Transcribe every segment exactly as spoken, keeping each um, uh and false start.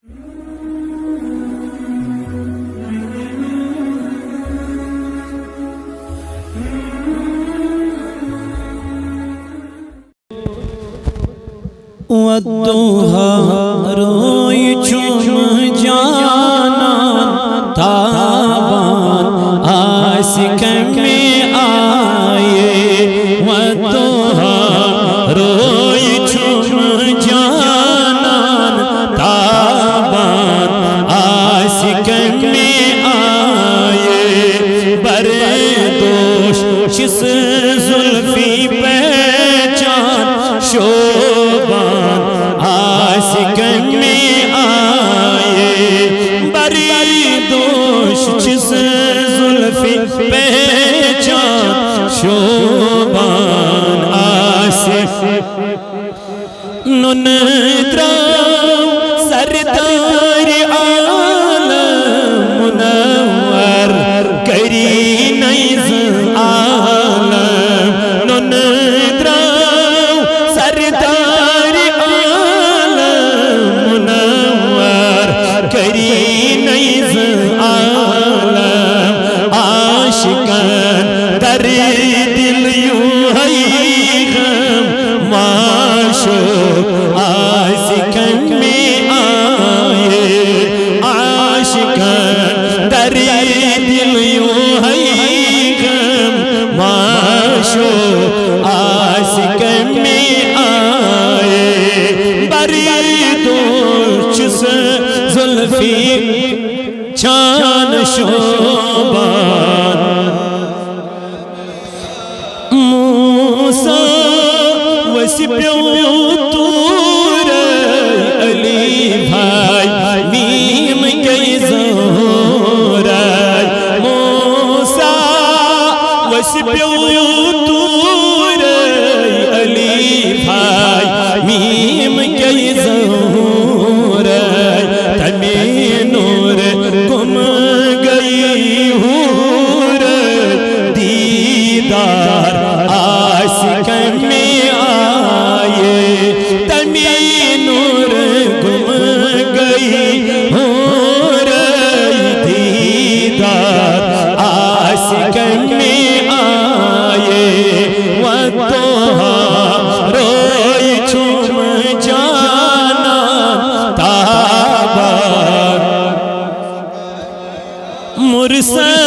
والضحى روی چھُم جانان تابان آسہِ کمہِ آیہِ۔ والضحى روی چھُم جانان تابان آسہِ کمہِ آیہِ۔ بردوش چھِس زُلفی پہچان شوبان آسہِ کمہِ آیہِ۔ بردوش چھِس زُلفی پہچان شوبان آسہِ۔ نُنہٕ درٛاو سردارِ عالم منور کٔری نَے زٕ عالم۔ نُنہٕ درٛاو سردارِ عالم منور کٔری نَے زٕ عالم۔ عاشقن درِ دِل یوٗہے غم معشوق آسہِ کمہِ آیہِ۔ عاشقن درِ دِل یوٗہے غم معشوق آسہِ کمہِ آیہِ۔ بردوش چھِس زُلفی چھان شوبان۔ موسیٰ وَسہِ پیوٚو توٗرے علی بھاے میٖم کیٛاہ زورے۔ موسیٰ وَسہِ پیوٚو توٗرے علی بھاے میٖم کیٛاہ زورے۔ تَمے نوٗرٕ گُم گٔیی حوٗر دیٖدار آسہِ کمہِ آیہِ۔ تَمے نوٗرٕ گُم گٔیی حوٗر دیٖدار آسہِ کمہِ آیہِ۔ والضحى روی چھُم جانان تابان۔ مرسل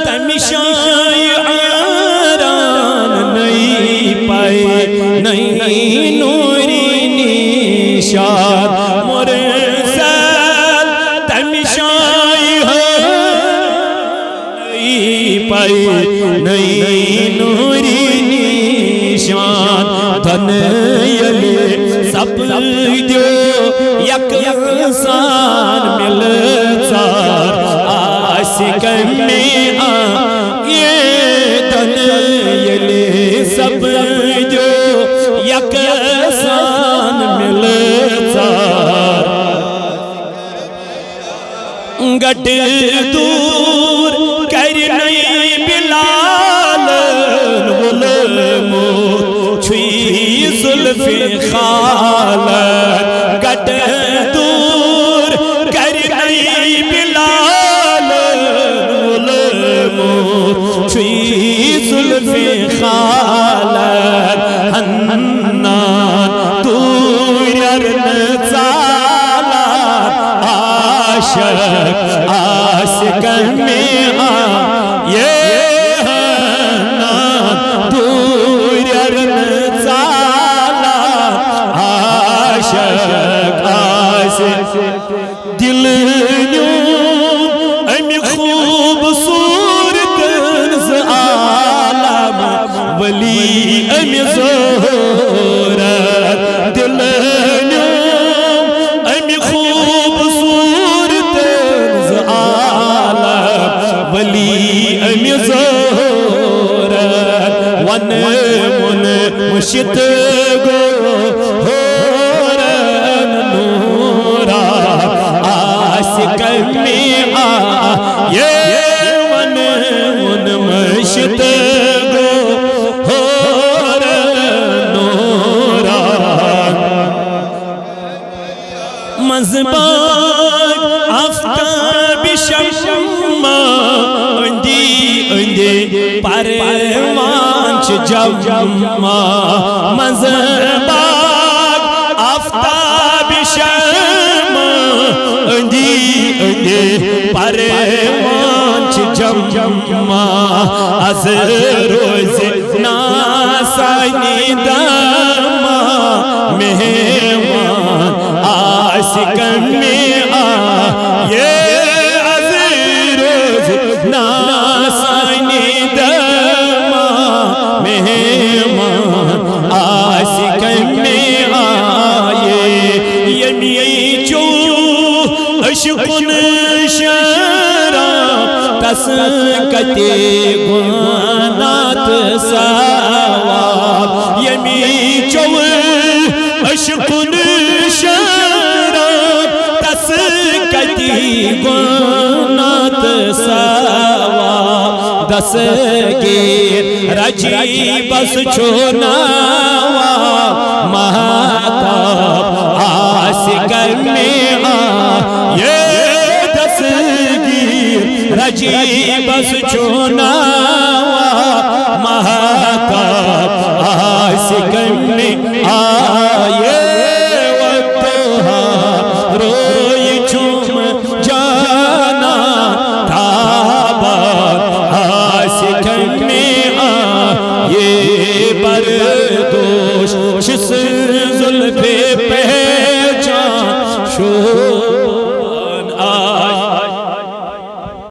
تَمہِ شایہِ عاران نَے پَے نَے نوٗری نِشان۔ مرسل تَمہِ شایہِ عاران نَے پَے نَے نوٗری نِشان۔ دۄنہٕ ییٚلہِ سپدیو یکسان مِلہٕ ژار آسہِ کمہِ آیہِ۔ دۄنہٕ ییٚلہِ سپدیو یکسان مِلہٕ ژار۔ گٹہٕ دوٗر کرِ نَے بِلالن ووٚلمُت چھُے زُلفِقارن۔ گٹہٕ دوٗر کرِ نَے بِلالن ووٚلمُت چھُے زُلفِقارن۔ حنان دوٗرٮ۪ر نہٕ ژالان عاشق آسہِ کمہِ آیہِ۔ حنان دوٗرٮ۪ر نہٕ ژالان عاشق آسہِ۔ دِل نیوٗم اَمہِ خوٗبصوٗرتن زٕ عالم ولی اَمہِ ظہورن۔ دِل نیوٗم اَمہِ خوٗبصوٗرتن زٕ عالم ولی اَمہِ ظہورن۔ وَنہٕ ووٚن مُشِت گوٚو ہورن نوٗرا آسہِ کمہِ آیہِ۔ وَنہٕ ووٚن مُشِت گوٚو ہورن نوٗرا۔ منٛزٕ باغ آفتاب شمع، أنٛدی أنٛدی پروان چھِ جمع۔ منٛزٕ باغ آفتاب شمع، أنٛدی أنٛدی پروان چھِ جمع۔ از روزِ نا سانہِ دامہ مہمان آسہِ کمہِ آیہِ۔ از روزِ نا سانہِ دامہ مہمان آسہِ کمہِ آیہِ۔ ییٚمہِ چو عشقُن شراب، تس کتہِ گۄناہ تہٕ ثواب۔ ییٚمہِ چو عشقُن شراب، تس کتہِ گۄناہ تہٕ ثواب۔ دستگیر رجیبس چھُ ناو مہتاب آسہِ کمہِ آیہِ۔ دستگیر رجیبس چھُ ناو مہتاب آسہِ کمہِ آیہِ۔ والضحیٰ رویہِ چھُم جانان تابان آسہِ کمہِ آیہِ۔ بر